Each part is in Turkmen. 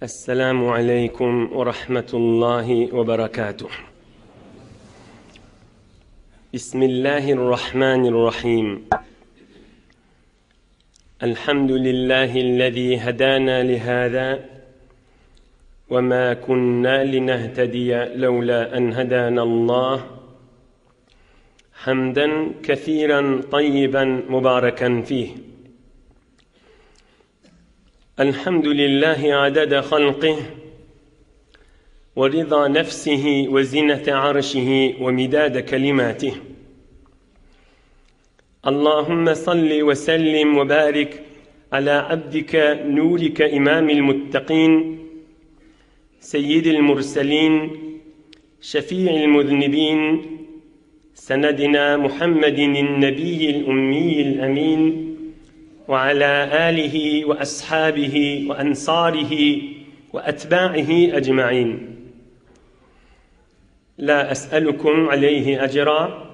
Esselamu aleýkum we rahmetullahi we berekatuh. Bismillahirrahmanirrahim. Elhamdülillahi'llezî hedâna lihâzâ ve mâ kunnâ linehtediye lewlâ en hedânallah. Hamden kesiren tayyiben mübareken fih. الحمد لله عدد خلقه ورضا نفسه وزنة عرشه ومداد كلماته اللهم صل وسلم وبارك على عبدك نورك إمام المتقين سيد المرسلين شفيع المذنبين سندنا محمد النبي الأمي الأمين وعلى آله وأصحابه وأنصاره وأتباعه أجمعين لا أسألكم عليه أجرا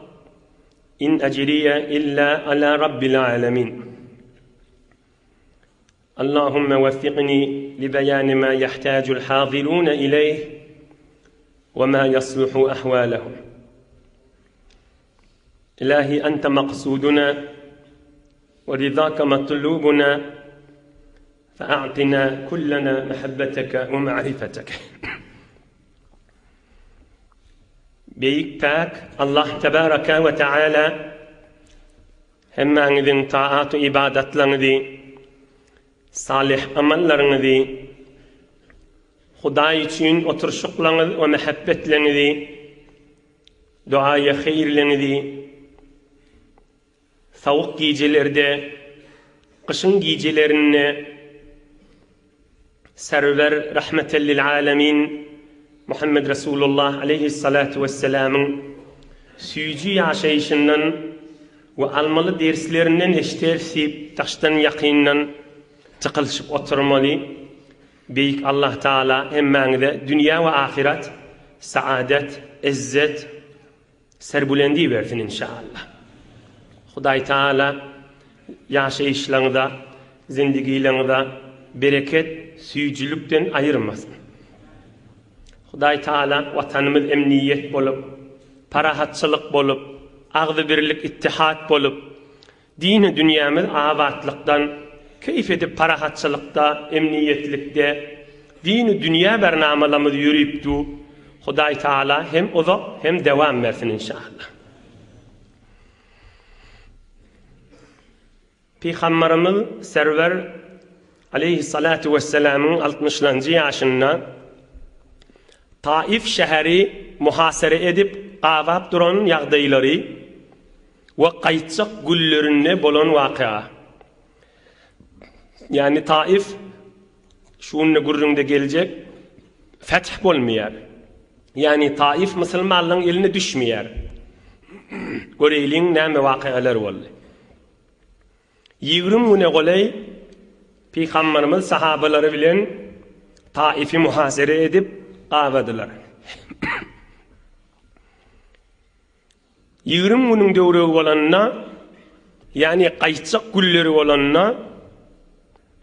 إن أجري إلا على رب العالمين اللهم وفقني لبيان ما يحتاج الحاضرون إليه وما يصلح أحوالهم إلهي أنت مقصودنا ورضاك مطلوبنا فأعطنا كلنا محبتك ومعرفتك Beýik Päk Allah Tebaraka we Teala hemmäňiziň taat-u ybadatlaryňyzy, salyh amallaryňyzy, Hudaý üçin oturyşyklaryňyz we mähebbetleňizi, duaýy heýrleňizi, Sowuk gijelerde, gyşyň gijelerinde Serwer Rahmetellil-Alemin Muhammed Resulullah aleýhissalatu wessalamyň süýji ýaşaýşyndan we almaly derslerinden eşderis diýip daşdan ýakyndan jykylyşyp oturmaly. Beýik Allah Taala hemmäňize dünýä we ahyret saadet, yzzet, Serbulendi bersin inşallah. Hudaý Taala ýaşaýyşlaňyza, zindigileňize bereket, süýjülikden aýyrmasyn. Hudaý Taala watanymyz emniýet bolup, parahatçylyk bolup, agzybirlik, ittihat bolup, Dini dünýämiz abatlykdan keýp edip parahatçylykda, emniýetlikde dini dünýä bernamalamyz ýörüp du Hudaý Taala hem uzak hem dewam bersin inşallah. Pygambarymyz Serwer aleýhissalatu wessalamyň altmyşlanjy ýaşynda Taif şäheri muhasere edip gabap duran ýagdaýlary we gaýtjak günlerinde bolan wakyga. Ýagny Taif şu günde gürrüňde geljek feth bolmaýar. Ýagny Taif musulmanlaryň eline düşmeýär. Göreýliň näme wakygalar boldy. 20 güne golaý Pygamberimiz sahabalary bilen Taifi muhasere edip gabadylar. 20 günüň döwregi bolanda, ýagny gaýtjak günleri bolanda,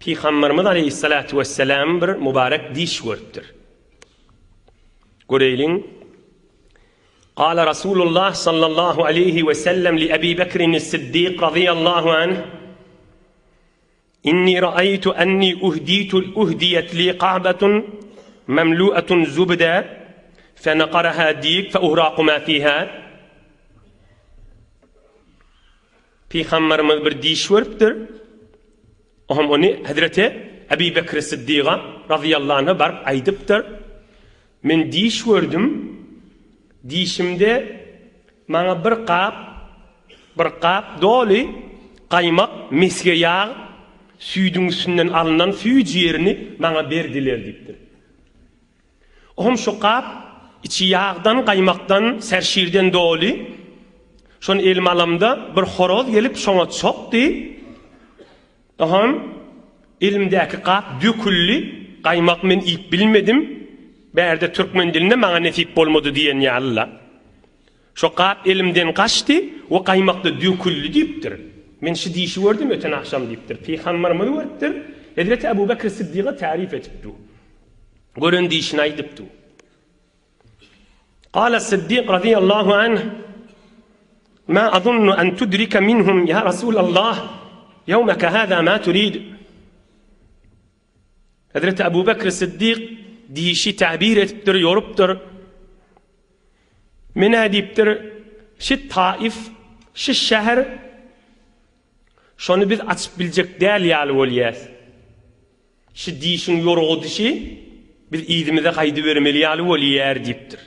Pygamberimiz aleýhissalatu wesselam bir mübarek diş görüpdir. Göreýliň. Gala Rasulullah sallallahu aleýhi we sellem li Ebi Bekrin Siddik radiyallahu anh Inni ra'aytu anni uhditu uhdiyat li ka'batun memlu'atun zubda fenaqaraha dik fe uhraqu ma fiha Pygamberimiz bir diş görüpdir. Ohm ony Hazreti Ebi Bekr Siddiga radıyallahu anh'a baryp aýdypdyr. Men diş gördüm. Dişimde maňa bir gap, bir gap doly gaýmak, mesge ýag, süýdüň üstünden alnan süýji ýerini maňa berdiler diýipdir. Ohm şu gap içi ýagdan, gaýmakdan, serşirden doly. Şony elime alamda bir horoz gelip şoňa çokdy. Ohm elimdäki gap döküldi, gaýmak men iýip bilmedim. Bärde türkmen dilinde maňa nesip bolmady diýen ýaly-la. Şo gap elimden gaçdy we gaýmakda döküldi diýipdir. Men şu dişi gördüm öten agşam diýipdir. Pygamberimiz görüpdir. Hezreti Ebu Bekr Siddiga täryp edip dur. Gören dişini aýdypdy. Gala Siddik razyýallahu anh, Ma azunnu an tudrika minhum ya Rasulallah, ýewmeke hâzâ ma turid. Hezreti Ebu Bekr Siddik dişi täbir edipdir, ýorupdyr. Men-ä diýipdir, şi Taif, şi şäher şony biz açyp biljek däl ýaly bolýas. Şi dişiň ýorgudyşy biz yzymyza gaýdybermeli ýaly bolýar diýipdir.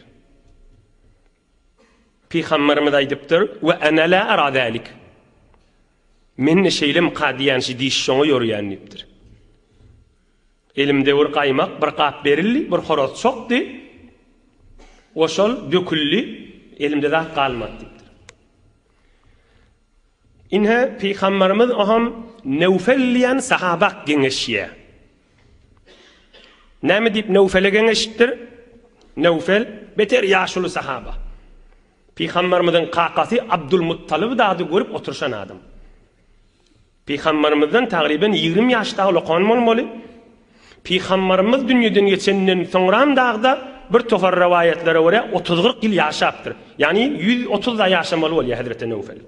Pygamberimiz aýdypdyr, We ene la ara zalik. Men-de şeýlemka diýýän şi diş şoňa ýorýan diýipdir. Elimde bir gaýmak, bir gap berildi, bir horaz çokdy. We şol döküldi, elimde zat galmady diýipdir. Ine, Pygamberimiz oňam Newfel diýen sahaba geňeşýär. Näme diýip Newfele geňeşipdir? Newfel beter ýaşuly sahaba. Pygamberimiziň kakasy Abdulmuttalyby dady görüp oturyşan adam. Pygambermizden tagryben 20 ýaş dagy lokan bolmaly. Pygamberimiz dünýeden geçenden soňram dagda bir topar rowaýatlara görä otuz-kyrk ýyl ýaşapdyr. Ýagny 130 da ýaşamaly bolýar hezreti Newfel.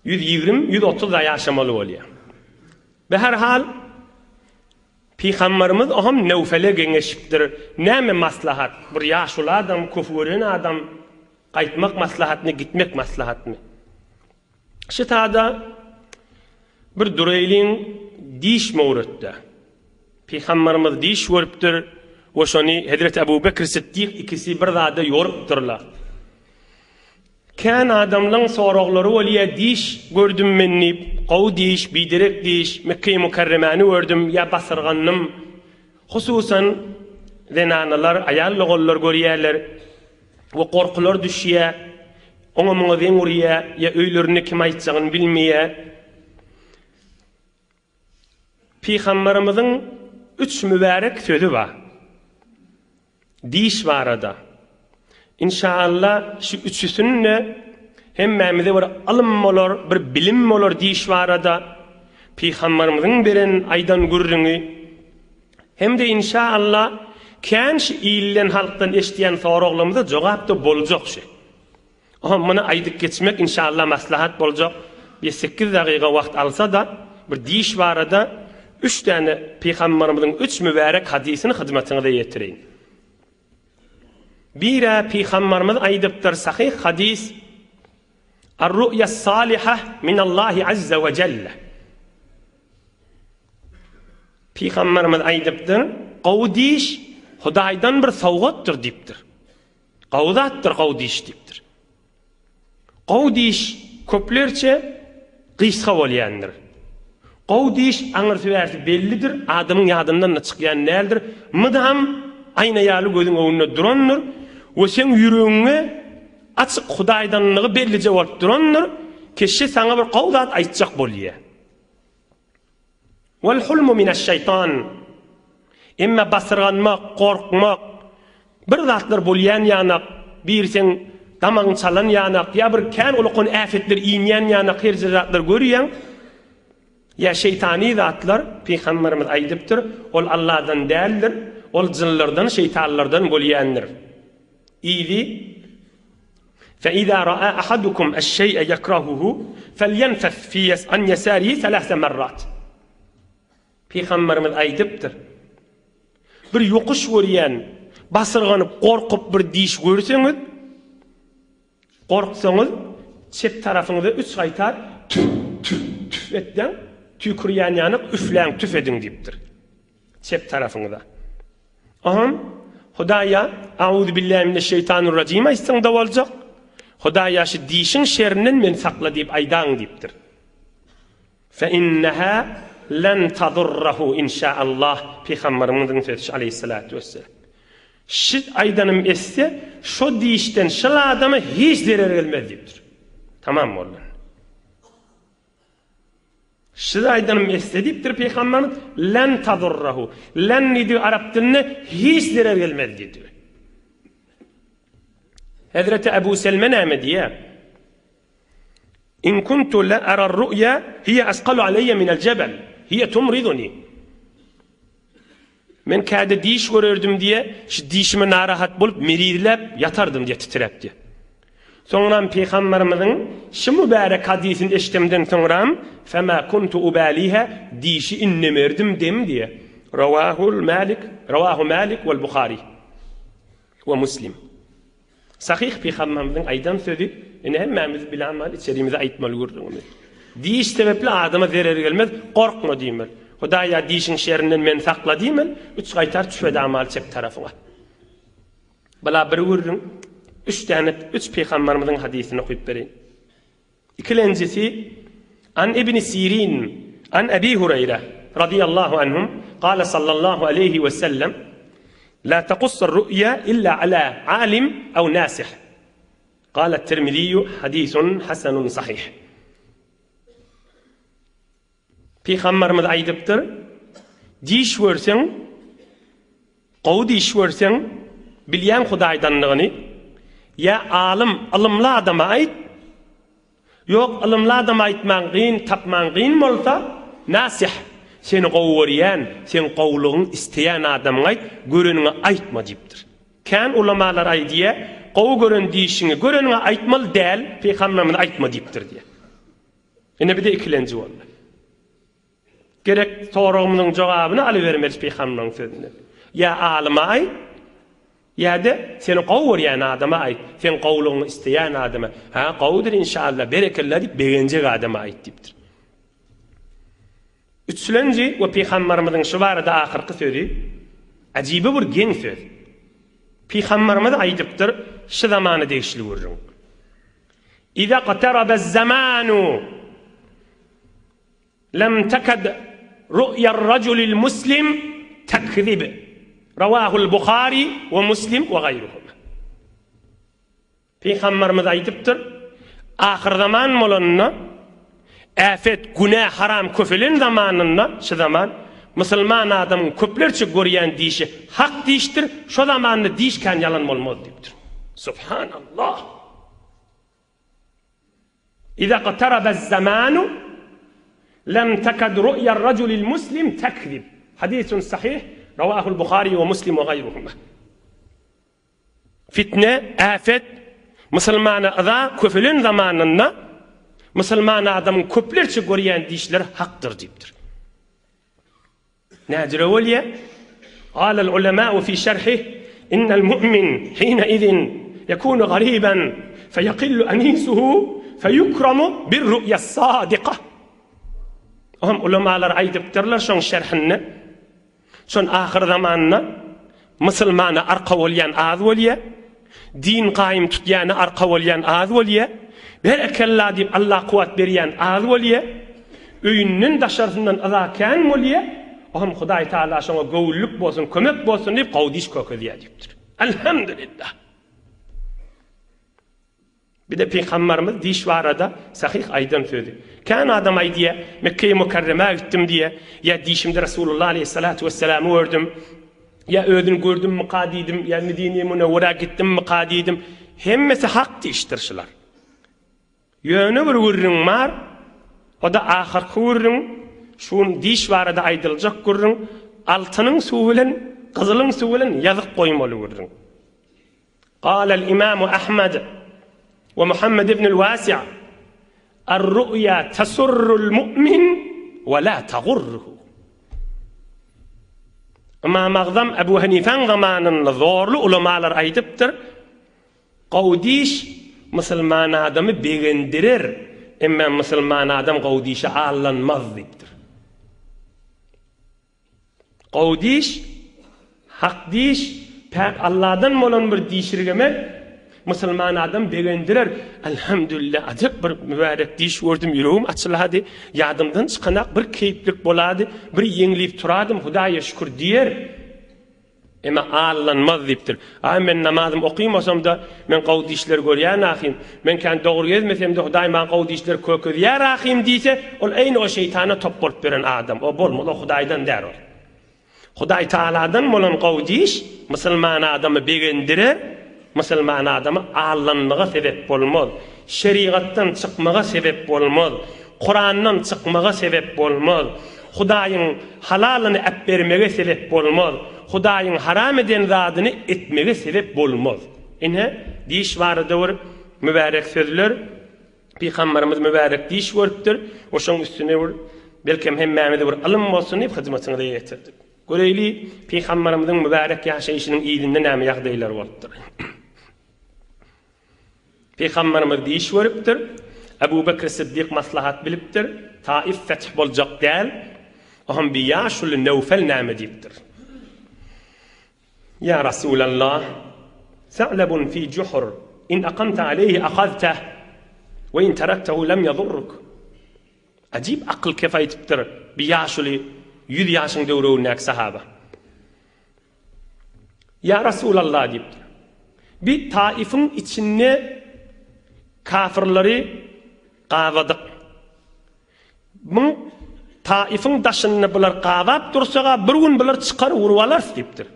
120, 130 da ýaşamaly bolýar. Beherhal Pygamberimiz oňam Newfele geňeşipdir. Näme maslahat? Bir ýaşuly adam, köpi gören adam gaýtmak maslahatmy, gitmek maslahatmy? Şitada bir Dureýliň diş möwritde Pygamberimiz diş görüpdir we şony Hezreti Ebu Bekr Siddik ikisi bir zada ýorupdyrlar. Kän adamlaň soraglary bolýa diş gördüm men diýip, gowy diş, biderek diş, Mekgeýi Mükerremäni gördüm ýa basyrgandym. Hususan zenanalar, aýal doganlar görýärler we gorkular düşýär. Oňa-muňa zeň urýar ýa öýlerinde kime aýtjagyny bilmeýär. Pygamberimiziň üç mübärek sözi bar. Diş barada. Inşaalla şu üçüsini-de hemmämize bir ylym bolar, bir bilim bolar diş barada. Pygamberimiziň beren aýdan gürrüňi hem-de inşaalla kän şu ilden halkdan eşidýän soraglarymyza jogap-da boljak şu. Oňa muny aýdyp geçmek inşallah maslahat boljak. Bir sekiz dagyga wagt alsa-da, bir diş barada üç däne Pygamberimiziň üç mübärek hadysyny hyzmatyňyza ýetireýin. Birä Pygamberimiz aýdypdyr, sahyh hadys, Ar-ru'ýas salihah minallahi azza we jelle. Pygamberimiz aýdypdyr, gowy diş Hudaýdan bir sowgatdyr diýipdir. Gowy zatdyr gowy diş diýipdir. Gowy diş köplerçe gysga bolýandyr. Gowy diş aňyrsy-bärsi bellidir, adamyň ýadyndan-da çykýan däldir, mydam aýna ýaly gözüň öňünde durandyr we seň ýüregiňe açyk hudaýdanlygy bellije bolup durandyr, keşşe saňa bir gowy zat aýtjak bolýar. Wal hulmu mineş-şeýtan. Emma basyrganmak, gorkmak, bir zatlar bolýan ýanak, biri seň damagyňy çalan ýanak, ýa bir kän ulakan äpetler inýän ýanak her jyr zatlar görýäň, ýa şeýtany zatlar, Pygamberimiz aýdypdyr, ol Alladan däldir, ol jynlardan, şeýtanlardan bolýandyr. Yzy Fe-izâ ra'â ahadukum eş-şeý'e yekrahuhu felyenfes fî an yesârihi selâse merrât. Pygamberimiz aýdypdyr, Bir ýokuş görýän, basyrganyp, gorkup bir diş görseňiz, gorksaňyz, çep tarapyňyza üç gaýtar tüf, tüf, tüf etseň, tüýkürýän ýanak üfläň, tüf ediň diýipdir. Çep tarapyňyza. Oňam, Hudaýa, Auzubillahi mineşşeýtanirrajim aýtsaň-da boljak. Hudaýa şu dişiň şerinden meni sakla diýip aýdaň diýipdir. Fe inneha len tadurrahu inşaallah Pygamberimiziň sözi şu aleýhissalatu wesselam. Şu aýdanym etse, şo dişden şol adama hiç zerer gelmez diýipdir. Tamam boldy. Siz aýdanym etse diýipdir Pygamberimiz, Len tadurrahu. Len diýdigi arap dilinde hiç zerer gelmez diýdigi. Hezreti Ebu Selme näme diýýär? In kuntu la ara ru'ya hiya asqalu alayya min al-jabal. Hiya tumriduni. Men käde diş görerdim diýýär, şu dişime narahat bolup, merizläp ýatardym diýýär, titräp diýýär. Soňram Pygamberimiziň şu mübärek hadysyny eşidemden soňram, Fema kuntu ubaliha, dişi innemerdim dem diýýär. Rawahul Malik, Rawahu Malik wal Buhari we Muslim. Sahyh Pygamberimiziň aýdan sözi, ine hemmämiz bilämal içerimize aýtmaly gürrüňimiz. Diş sebepli adama zerer gelmez, gorkma diýmeli. Hudaý ýa dişiň şerinden meni sakla diýmeli, üç gaýtar çüfedamaly çep tarapyňa. Bala bir gürrüň, üç däne üç pygamberimiziň hadysyny okyp bereýin. Ikilenjisi, An Ibn Sirin, an Ebi Hureýre, radiyallahu anhum, kale sallallahu aleýhi we sellem, La takussar ru'ya illa ala alim ew nasih. Kale Tirmiziýu hadisun hasanun sahih. Pygamberimiz aýdypdyr, Diş görseň, gowy diş görseň, bilýäň Hudaýdandygyny, ýa alym, ylymly adama aýt, ýok, ylymly adama aýtmaň gyn, tapmaň gyn bolsa, nasih, seni gowy görýän, seň gowulygyňy isleýän adamyňa aýt, göreniňe aýtma diýipdir. Kän ulamalar aýdýar, gowy gören dişiňi göreniňe aýtmaly däl, Pygamberimiz aýtma diýipdir diýýär. Ine bir-de ikilenji boldy. Gerek soragymyzyň jogabyny alybermeli pygambaryň sözünden. Ýa alyma aýt, ýa-da seni gowy görýän adama aýt, seň gowulygyňy isleýän adama, hä, gowudyr inşallah, berekella diýip begenjek adama aýt diýipdir. Üçlenji we pygambarymyzyň şu barada ahyrky sözi ajibi bir geň söz. Pygambarymyz aýdypdyr, şu zamana degişli gürrüň. Iza qtarabez-zamanu lem teked ru'yar-rajulil muslim tekzib. Rawahul Buhari we Muslim we gaýruhuma. Pygamberimiz aýdypdyr, Ahyrzaman bolanda, äfet, günä, haram köpelen zamanynda, şu zaman, musulman adamyň köplerçe görýän dişi hak dişdir, şo zamanda diş kän ýalan bolmaz diýipdir. Subhanallah! Iza qtarabez-zamanu lem tekad ru'yar-rajulil muslim tekzib. Hadisun sahih, rawahul Buhari we Muslim we gaýruhuma. Fitne, äfet, musulmana yza köpelen zamanynda musulman adamyň köplerçe görýän dişleri hakdyr diýipdir. Näjüre bolýar? Galal ulemâ'u fî şerhih, Innel mu'min hîneizin yekûnu garîben feyekillu enîsuhu feyukramu birru'yas-sâdika. Oňam ulemalar aýdypdyrlar şoň şerhinde. Şon ahyr zamanda musulmana arka bolýan az bolýa, din gaýym tutýana arka bolýan az bolýa, berekella diýip Allah kuwwat berýän az bolýa, öýünden daşarsyndan yza kän bolýa, oňam Hudaý Taala şoňa göwünlik bolsun, kömek bolsun diýip gowy diş kökezýä diýipdir. Elhamdülillah. Bir-de Pygambarymyz diş barada sahyh aýdan sözi. Kän adam aýdýar, Mekgeýi Mükerremä gitdim diýýär, ýa dişimde Resulullah aleýhissalatu wesselamy gördüm, ýa özüni gördümmika diýdim, ýa Medine-i Münewwerä gitdimmika diýdim. Hemmesi hak dişdir şular. Ýöne bir gürrüň bar, o-da ahyrky gürrüň, şu gün diş barada aýdyljak gürrüň, altynyň suwy bilen, gyzylyň suwy bilen ýazyk goýmaly gürrüň. Galal Imamu Ahmad we Muhammed ibnül Wasi' Ar-ru'ya tasurrul mu'min we la tagurruhu. Ymam Agzam Ebu Hanifäň zamanynda zorly ulamalar aýdypdyr, Gowy diş musulman adamy begendirer, emma musulman adam gowy dişe aldanmaz diýipdir. Gowy diş, hak diş, päk Alladan bolan bir dişirgemek musulman adam begendirer. Elhamdülillah ajap bir mübärek diş gördüm, ýüregim açylady, ýadymdan çykanak bir keýplik bolady, bir ýeňlip turadym, Hudaýa şükür diýer. Emma aldanmaz diýipdir. Aý men namazym okymasam-da, men gowy dişler görýän ahym. Men kän dogry gezmesem-de, Hudaý maňa gowy dişler kökezýär ahym diýse, ol eýni o şeýtana top bolup ýören adam. O bolmaz, o Hudaýdan däl ol. Hudaý Tagaladan bolan gowy diş musulman adamy begendirer, musulman adamy aldanmaga sebep bolmaz. Şerigatdan çykmaga sebep bolmaz. Kurandan çykmaga sebep bolmaz. Hudaýyň halalyny äpbermege sebep bolmaz. Hudaýyň haram eden zadyny etmege sebep bolmaz. Ine, diş barada bir mübärek sözler. Pygamberimiz mübärek diş görüpdir. We şoň üstüne bir belkem hemmämize bir ylym bolsun diýip hyzmatyňyza ýetirdik. Göreýli, Pygamberimiziň mübärek ýaşaýşynyň yzynda näme ýagdaýlar bolupdyr. Pygamberimiz diş görüpdir. Ebu Bekr Siddik maslahat bilipdir. Taif feth boljak däl. Ohm bi ýaşuly Newfel näme diýipdir? Ýa Rasulallah, Sa'labun fi juhur, in akamta aleýhi ahazteh, we in teraktehu lem ýadurruk. Ajyp akyl kef aýdypdyr bi ýaşuly ýüz ýaşyň döwregindäki sahaba. Ýa Rasulallah diýipdir. Bi Taifiň içinde kafyrlary gabadyk. Muň Taifiň daşynda bular gabap dursaga bir gün bular çykar urup alarys diýipdir.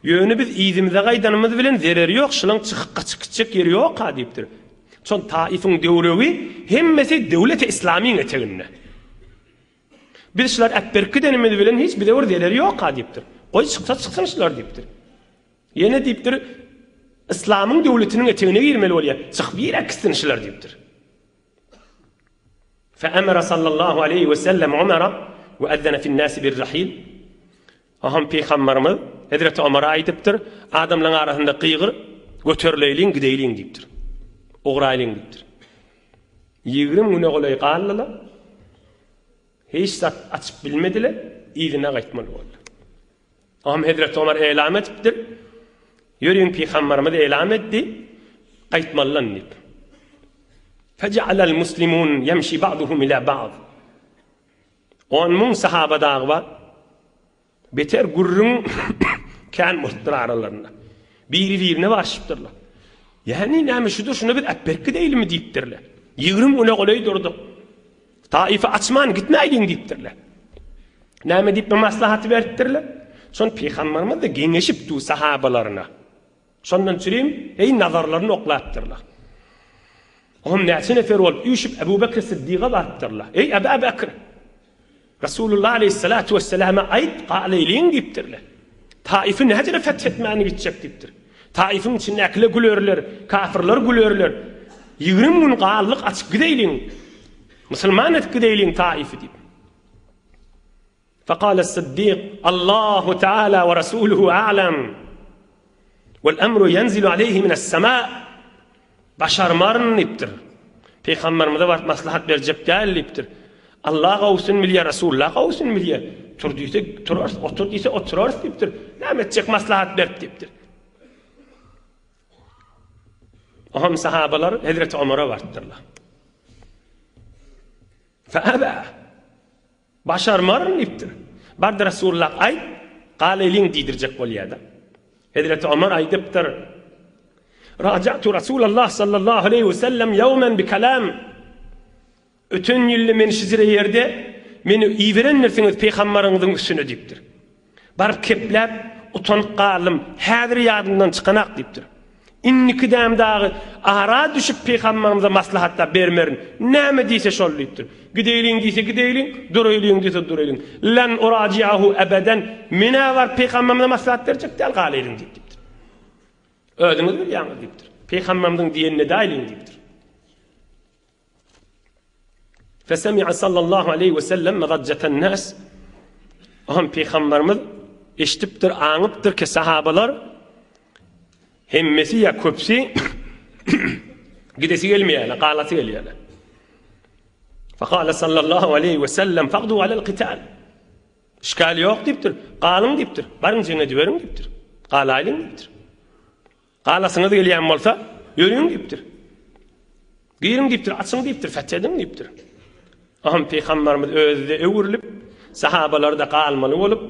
Ýöne biz yzymyza gaýdanymyz bilen zereri ýok, şulaň çykyp gaçyp gitjek ýeri ýok-a diýipdir. Şol Taifiň döwregi hemmesi döwleti islamyň eteginde. Biz şular äpberk gidenimiz bilen hiç bize bir zereri ýok-a diýipdir. Goý çyksa çyksyn şular diýipdir. Ýene diýipdir, Yslamyň döwletiniň etegine girmeli bolýar. Çykyp bir äkitsin şular diýipdir. Fe-emere sallallahu aleýhi we sellem Omara we ezzene fin-nasi bir-rahil. Aham pygamberimiz Hezreti Omara aýdypdyr, adamlaryň arasynda gygyr, göterileýliň, gideýliň diýipdir. Ugraýlyň diýipdir. 20 güne golaý galdylar. Hiç zat açyp bilmediler, yzyna gaýtmaly boldy. Oňam Hezreti Omar elam edipdir. Ýörüň pygamberimiz elam etdi, gaýtmalydan diýip. Fejealel muslimun ýemşi ba'duhum ila ba'd. On müň sahaba dagy bar. Beter gürrüň kän bolupdyr aralarynda. Biri-birine barşypdyrlar. Ýagny näme şudur şuna biz äpberk gideýlimi diýipdirler. 20 güne golaý durduk. Taifi açman gitmäýliň diýipdirler. Näme diýip bir maslahaty beripdirler? Şon pygamberimiz-de geňeşip dur sahabalaryna. Şondan çürim, eý nazarlaryny oklapdyrlar. Oňam näçe nefer bolup üýşüp Ebu Bekr Siddiga barypdyrlar. Eý Ebu Bekr! Resulullah aleyhissalatu vesselama aýt, galaýlyň diýipdirler. Taifi näjele feth etmäni gitjek diýipdir. Taifiň içindäkiler gülerler, kafirler gülerler. 20 gün galdyk açyp gideýliň. Musulman edip gideýliň Taifi diýip. Fekale Siddik, Allahu Teala we Resuluhu a'lem. Wal emru ýenzilu aleýhi mines-sema. Başarmaryn diýipdir. Pygamberimize baryp maslahat berjek däl diýipdir. Allah gowusyny bilýär, Resulullah gowusyny bilýär. Tur diýse turarys, otur diýse oturarys diýipdir. Näme etjek maslahat berip diýipdir. Ohm sahabalar Hezreti Omara barypdyrlar. Fe'aba. Başarmaryn diýipdir. Bar-da Resulullah aýt, galaýlyň diýdirjek bolýar-da. Hezreti Omar aýdypdyr. Raja'tu Rasulallah sallallahu aleýhi we sellem ýawmen bi kalam. Öten ýylda men şijire ýerde meni iberendirsiňiz pygambaryňyzyň üstüne diýipdir. Baryp kepläp, utanyp galdym, häzir ýadymdan çykanak diýipdir. Indiki däm dagy ara düşüp pygamberimize maslahat-da bermerin. Näme diýse şol diýipdir. Gideýliň diýse gideýliň, duraýlyň diýse duraýlyň. Len urajiahu ebeden, men-ä baryp pygamberimize maslahat berjek däl, galaýlyň diýip diýipdir. Özüňiz bilýäňiz diýipdir. Pygamberimiziň diýenini edäýliň diýipdir. Fesemi'a sallallahu aleýhi we sellem mazajjatan nas. Ohm pygamberimiz eşidipdir, aňypdyr ki sahabalar hemmesi ýa köpsi gidesi gelmeýärler, galasy gelýärler. Fekale sallallahu aleýhi we sellem fagdu alel qital. Işgal ýok diýipdir. Galyň diýipdir. Baryň jeňe ediberiň diýipdir. Galaýlyň diýipdir. Galasyňyz gelýän bolsa, ýörüň diýipdir. Giriň diýipdir, açyň diýipdir, feth ediň diýipdir. Aham pygamberimiz özi-de öwrülip, sahabalary-da galmaly bolup,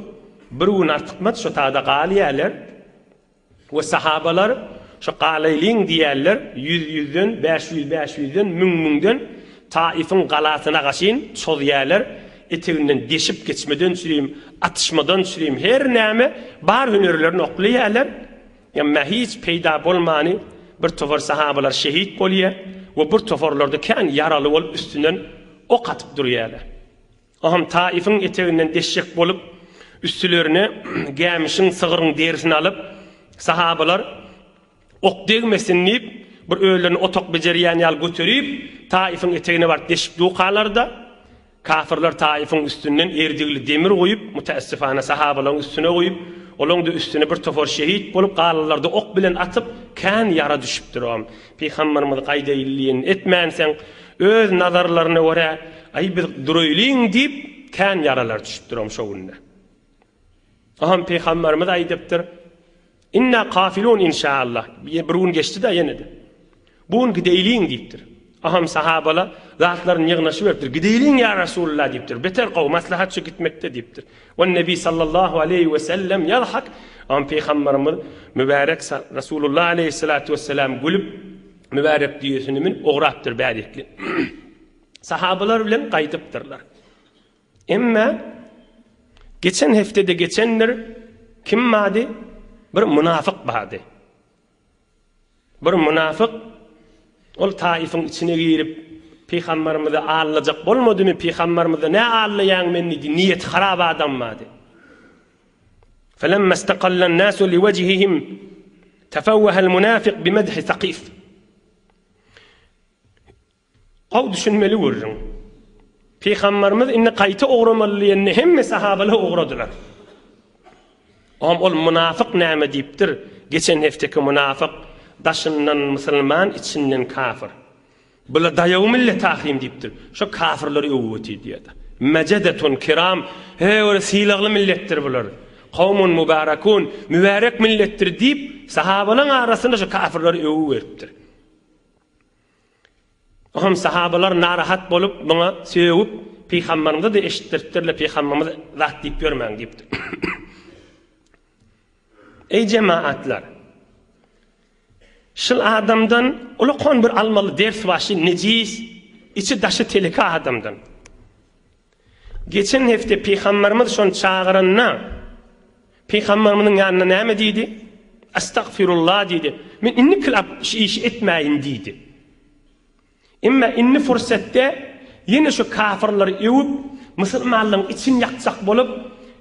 bir gün artykmaç şo tada galýarlar. We sahabalar şo galaýlyň diýýärler, ýüz-ýüzden, bäş ýüz-bäş ýüzden, müň-müňden Taifiň galasyna gaşyn çozýarlar, eteginden deşip geçmeden çürim, atyşmadan çürim, her näme bar hünerlerini oklaýarlar. Emma hiç peýda bolmany bir topar sahabalar şehit bolýar we bir toparlarda kän ýaraly bolup üstünden ok atyp durýarlar. Oňam Taifiň eteginden deşjek bolup, üstülerine gämişiň, sygryň derisini alyp, sahabalar ok degmesin diýip, bir özlerini otak bejerýän ýaly göterip, Taifiň etegine baryp deşip dukalar-da, Kafyrlar Taifiň üstünden erdigli demir guýup, mütäessifana sahabalaryň üstüne guýup, olaň-da üstüne bir topar şehit bolup, galanlary-da ok bilen atyp, kän ýara düşüpdir. Oňam Pygamberimiz gaýdaýyl diýenini etmänseň, öz nazarlaryna görä, Aý, biz duraýlyň diýip, kän ýaralar düşüpdir oňam şo günde. Oňam Pygamberimiz aýdypdyr, Inna kafilun inşaallah. Bir gün geçdi-de ýene-de. Bu gün gideýliň diýipdir. Aham sahabala zatlaryny ýygnaşyp beripdir. Gideýliň ýa Rasulullah diýipdir. Beter gowy maslahat şu gitmekde diýipdir. We Nebi sallallahu aleýhi we sellem ýadhak. Aham pygamberimiz mübärek Rasulullah aleýhissalatu wesselam gülüp mübärek düýesini münüp ugrapdyr bärikli. Sahabalar bilen gaýdypdyrlar. Emma geçen heftede geçendir kim bardy? Bir munafyk bardy. Bir munafyk ol Taifiň içine girip, Pygamberimizi allajak bolmadymy, Pygamberimizi nä allaýaň men diýdi, niýeti harap adam bardy. Felemma istaqallan nasu liwejhihim tafawwahal munafiq bimadhi Saqif. Gowy düşünmeli gürrüň. Pygamberimiz indi gaýta ugramaly diýende hemme sahabalar ugradylar. Oňam ol mynafyk näme diýipdir? Geçen hefteki mynafyk daşyndan musulman, içinden kafir. Bula daýaw millet ahym diýipdir. Şo kafirleri öwüp otyr diýýär. Mejedetun kiram, he bir sylagly milletdir bular. Kawmun mubarakun, mübärek milletdir diýip, sahabalaryň arasynda şo kafirleri öwüp beripdir. Oňam sahabalar narahat bolup, muňa sögüp, Pygamberimize-de eşitdiripdirler, Pygamberimiz zat diýip ýörmäň diýipdir. Eý jemaatlar! Şul adamdan ulakan bir almaly ders bar, şu nejis, içi daşy teleke adamdan. Geçen hepde Pygamberimiz şony çagyranda, Pygamberimiziň ýanynda näme diýdi? Estagfirullah diýdi. Men indi kylap şu işi etmäýin diýdi. Emma indi fursatda ýene şu kafirleri öwüp, musulmanlaryň içini ýakjak bolup,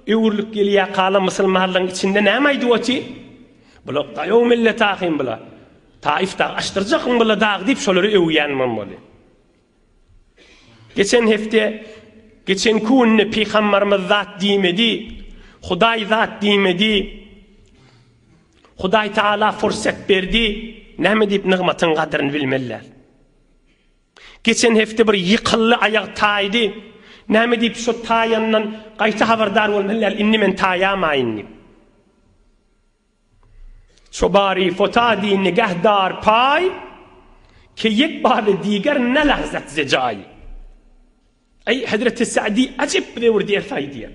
öwrülip gelýär, galan musulmanlaryň içinde näme aýdyp otyr? Bular daýaw millet ahym bular. Taif dagy açdyrjakyň bular dagy diýip şolary öwýän bolmaly. Geçen hepde, geçenki günde Pygambarymyz zat diýmedi, Hudaý zat diýmedi. Hudaý Taala fursat berdi, näme diýip nygmatyň gadryny bilmeliler. Geçen hepde bir ýykyldy, aýak taýdy. Näme diýip şo taýandan gaýta habardar bolmalylar, indi men taýamaýyn diýip. Çobary fotadi nigeh dar paý, Ke ýek bary diger ne lahzat ze jaý. Eý, Hezreti Sa'di ajyp bize bir ders aýdýar.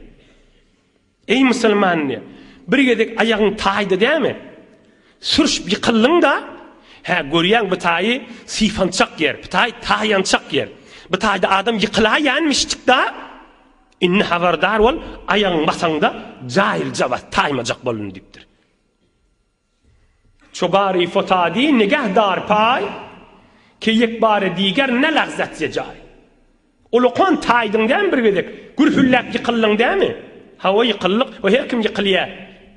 Eý musulman diýýär, bir gezek aýagyň taýdy dämi? Sürşüp ýykyldyň-da, hä görýäň bu taýy sypançak ýer, bu taý taýançak ýer. Bu taýda adam ýykylaýanmyşjyk-da, Indi habardar bol, aýagyňy basaňda jaýylja bas, taýmajak bolun diýipdir. Çobary fotadi nigeh dar paý, Ke ýek bare diger ne lagzat ze jaý. Ulakan taýdyň dämi bir gezek, gürpülläp ýykyldyň dämi? Hawa ýykyldyk, we her kim ýykylýar.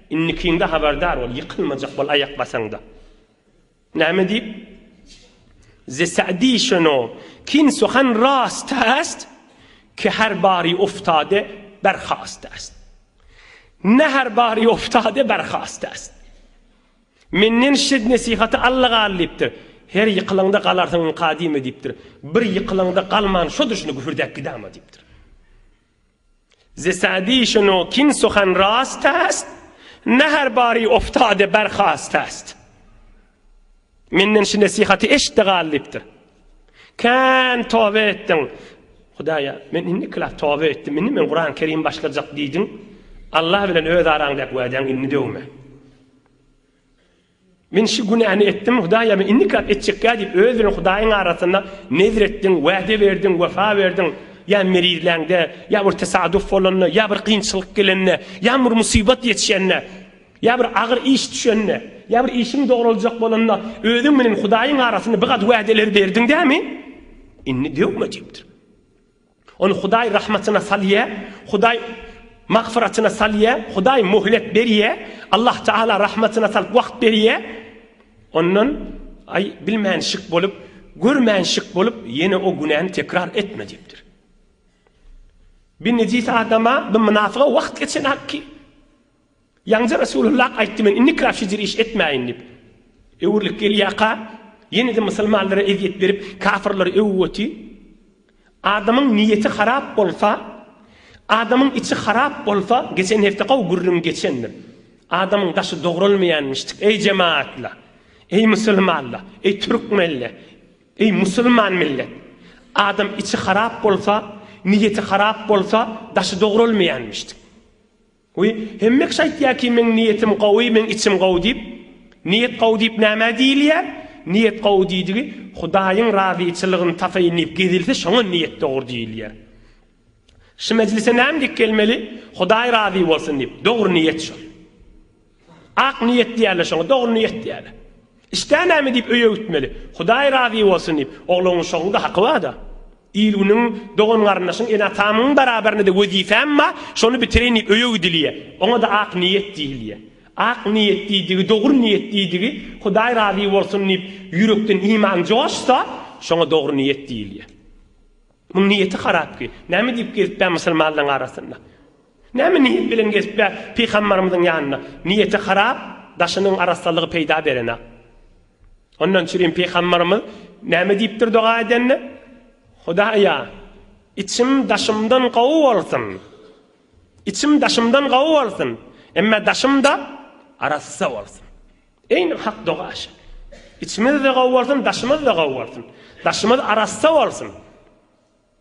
Indikiňde habardar bol, ýykylmajak bol aýak basaňda. Näme diýip? Ze Sa'di şeno kin suhan rast est, ke her bari uftade berhast est. Ne her bari uftade berhast est. Menden şid nesihaty alla gal diýipdir. Her ýykylaňda galarsyň ynka diýme diýipdir. Bir ýykylaňda galman şo durşuna gühürdäp gidama diýipdir. Ze Sa'di şeno kin suhan rast est, ne her bari oftade berhast est. Menden şu nesihaty eşit-de gal diýipdir. Kän toba etdiň. Hudaýa, men indi kylap toba etdim, indi men Kuran Kerim başlajak diýdiň. Allah bilen öz araňdaky wädäňi indi döwme. Men şu günäni etdim, Hudaýa, men indi kap etjekgä diýip, öz bilen Hudaýyň arasynda nezr etdiň, wade berdiň, wefa berdiň. Ýa merizläňde, ýa bir tesaduf bolanda, ýa bir kynçylyk gelende, ýa bir musybat ýetişende, ýa bir agyr iş düşende, ýa bir işiň dogruljak bolanda, özüň bilen Hudaýyň arasynda bir gat wädeleri berdiň dämi? Indi döwme diýipdir. Ony Hudaý rahmatyna salýar, Hudaý magfyratyna salýar, Hudaý möhlet berýär, Allah Taala rahmatyna salyp wagt berýär. Ondan aý bilmänşik bolup, görmänşik bolup ýene o günäni tekrar etme diýipdir. Bir nejis adama, bir mynafyga wagt geçenak ki, Ýaňja Resulullah aýtdy men indi krafşijir iş etmäýin diýip. Öwrülip gelýärka, ýene-de musulmanlara ezýet berip, kafirleri öwüp oty. Adamyň niýeti harap bolsa, adamyň içi harap bolsa, geçen hepde gowy gürrüň geçendir. Adamyň daşy dogralmaýanmyşdyk. Eý jemaatla! Eý musulmanla! Eý türkmenle! Eý musulman millet! Adam içi harap bolsa, niýeti harap bolsa, daşy dogralmaýanmyşdyk. Wiý, hemme kişi aýtýar ki, meň niýetim gowy, meň içim gowy diýip. Niýet gowy diýip nämä diýilýär? Niýet gowy diýdigi, Hudaýyň razyçylygyny tapaýyn diýip gezilse, şoňa niýet dogry diýilýär. Şu mejlise näme diýip gelmeli? Hudaý razy bolsun diýip. Dogry niýet şol. Ak niýet diýerler şoňa, dogry niýet diýerler. Işdä näme diýip öýe gitmeli? Hudaý razy bolsun diýip. Ogluň uşagyň-da haky bar-da. Il-günüň, dogan-garyndaşyň, ene-atamyň barabarynda-da wezipem bar, şony bitireýin diýip öýe gidilýär. Oňa-da ak niýet diýilýär. Ak niýet diýdigi, dogry niýet diýdigi, Hudaý razy bolsun diýip ýürekden iman joşsa, şoňa dogry niýet diýilýär. Muň niýeti harap ki, näme diýip gezip bä musulmanlaryň arasynda? Näme niýet bilen gezip bä pygambarymyzyň ýanynda? Niýeti harap, daşynyň arassalygy peýda berenak. Ondan çürim pygambarymyz näme diýipdir doga edende? Hudaýa, içim daşymdan gowy bolsun. Içim daşymdan gowy bolsun. Emma daşym-da arassa bolsun. Eýni hak doga şu. Içimiz-de gowy bolsun, daşymyz-da gowy bolsun. Daşymyz arassa bolsun.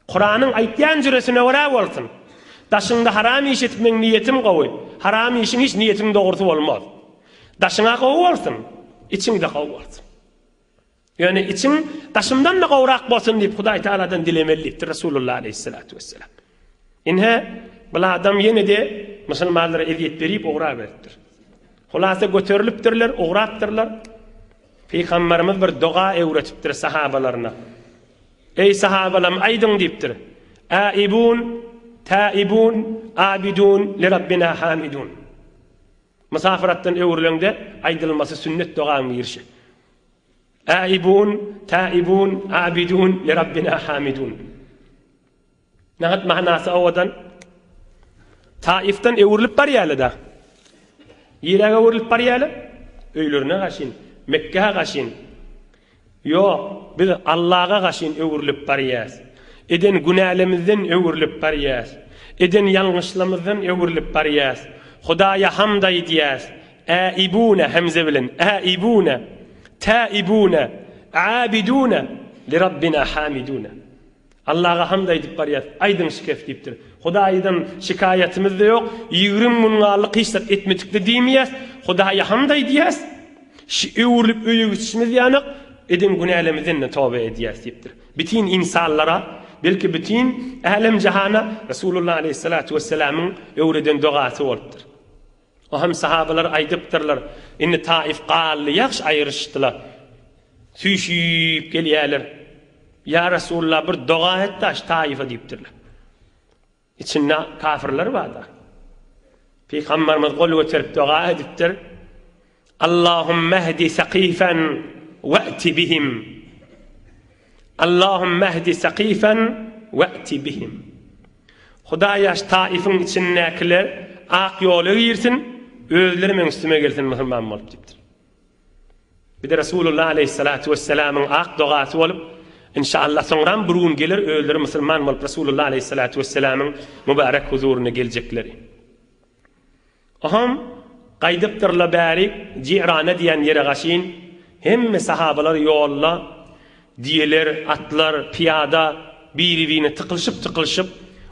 Kuranyň aýtýan jüresine görä bolsun. Daşyňda haram iş etip meň niýetim gowy. Haram işiň hiç niýetiň dogrusy bolmaz. Daşyňa gowy bolsun, içiňde gowy bolsun. Ýöne içiň daşymdan-da gowrak bolsun diýip Hudaý Tagaladan dilemeli diýipdir Resulullah aleýhissalatu wesselam. Ine, bul adam ýene-de musulmanlara ezýet berip ugraberipdir. Hulasa göterilipdirler, ugrapdyrlar. Pygamberimiz bir doga öwretipdir sahabalaryna. Eý sahabalam aýdyň diýipdir. Aibun, taibun, abidun li rabbina hamidun. Mysafiratdan öwrüleňde aýdylmasy sünnet dogaň birişi. Aibun, taibun, abidun li rabbina hamidun. Nahat manasy owadan. Taifden öwrülip barýarlar-da. Ýeräge öwrülip barýarlar? Öýlerine gaşyn, Mekgä gaşyn. Ýok, biz Allaga gaşyn öwrülip barýas. Eden günälemizden öwrülip barýas. Eden ýalňyşlamyzdan öwrülip barýas. Hudaýa hamd aýdýas. Äibune hemze bilen, äibune, täibune, abidune, li Rabbina hamidune. Allaga hamd aýdyp barýas, aýdyň şikes diýipdir. Hudaýdan şikaýatymyz-da ýok, 20 gün galdyk hiç zat etmedik-de diýmeýäs, Hudaýa hamd aýdýas, şi öwrülip öýe gidişimiz ýanak, eden günälemizden-de toba edýäs diýipdir. Bütin ynsanlara, belki bütin älem-jahana Resulullah aleýhissalatu wessalamyň öwreden dogasy bolupdyr. O hem sahabalar aýdypdyrlar, Indi Taif galdy, ýagşy aýryşdylar. Süýşüp gelýärler. Ýa Resulullah, bir doga et-de şu Taife diýipdirler. İçinde kafirler bar-da. Pygamberimiz gol göterip doga edipdir. Allahümme hdi sakifen we'ti bihim. Allahümme hdi sakifen we'ti bihim. Hudaý şu Taifiň içindäkiler ak ýola girsin, özleri meň üstüme gelsin musulman bolup diýipdir. Bir de Resulullah aleyhissalatu vesselamyň ak dogasy bolup, inşallah soňram bir gün geler özleri musulman bolup Resulullah aleyhissalatu vesselamyň mübarek huzuryna geljekleri. Oham gaýdypdyrla bärik Jirana diýen ýere gaşyn, hemme sahabalar ýolda, diýeler, atlar, pyýada biri-birine tykylyşyp-tykylyşyp,